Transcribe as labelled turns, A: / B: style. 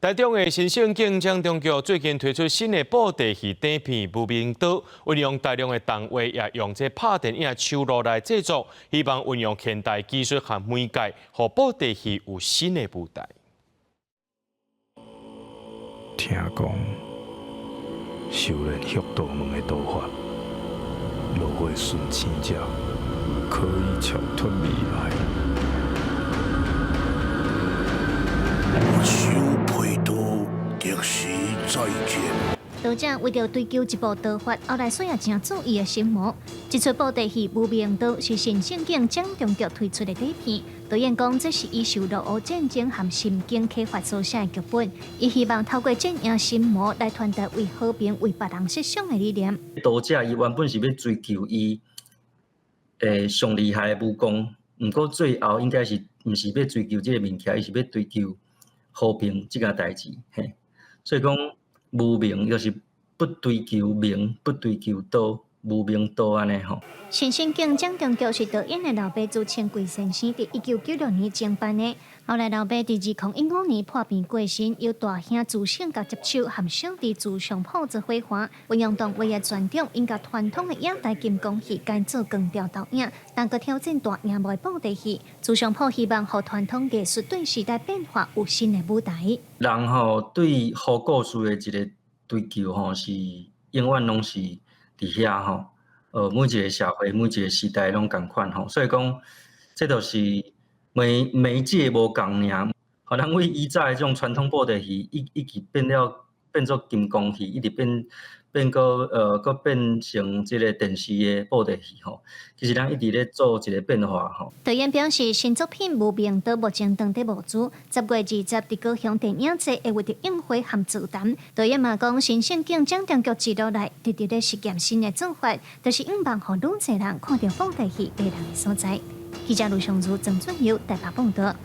A: 台中的新勝景掌中劇最近推出新的布袋戲短片《無名刀》，運用大量的動畫，也用這拍電影手路來製作，希望運用現代技術和媒介，予布袋戲有新的舞台。
B: 聽講，修煉血道門的刀法，落火順生者可以超脫未來。
C: 收皮刀，即時再見。
D: 導者為著追求一部刀法，後來需要誠注意的心魔。這齣布袋戲《無名刀》是新勝景掌中劇推出的短片。導演講，這是伊受俄烏戰爭和心境啟發所寫的劇本。伊希望透過戰贏心魔來傳達為和平、為別人設想的理念。
E: 道者伊原本是欲追求伊上厲害的武功，毋過最後應該是毋是欲追求這个物件，伊是欲追求和平這件代誌。嘿，所以講無名就是不追求名，不追求刀，無名刀按呢吼。
D: 新勝景掌中劇是導演的老爸朱清貴先生佇1996年創辦的，後來老爸佇2015年破病過身，由大兄朱勝甲接手，和小弟朱尚普做伙伴，運用動畫的傳統，𪜶共傳統的野台金剛戲改做光雕導影，但閣挑戰大螢幕的布袋戲。朱尚普希望予傳統藝術對時代變化有新的舞台。
E: 人吼對好故事的一个追求吼，是永遠攏是佇遐吼。每一个社會、每一个時代攏仝款吼，所以講，這就是媒介無仝爾。予咱為以早的這種傳統布袋戲，一直變了變做金剛戲，一直變變閣閣變成這個電視的布袋戲吼。其實咱一直咧做一個變化吼。
D: 導演表示，新作品《無名刀》目前正佇募資，10月20佇高雄電影節會為著映會和座談。導演嘛講，新勝景掌中劇一路來，直直咧實驗新的做法，就是向望予愈濟人看著布袋戲迷人的所在。記者盧尚如、曾俊佑台北報導。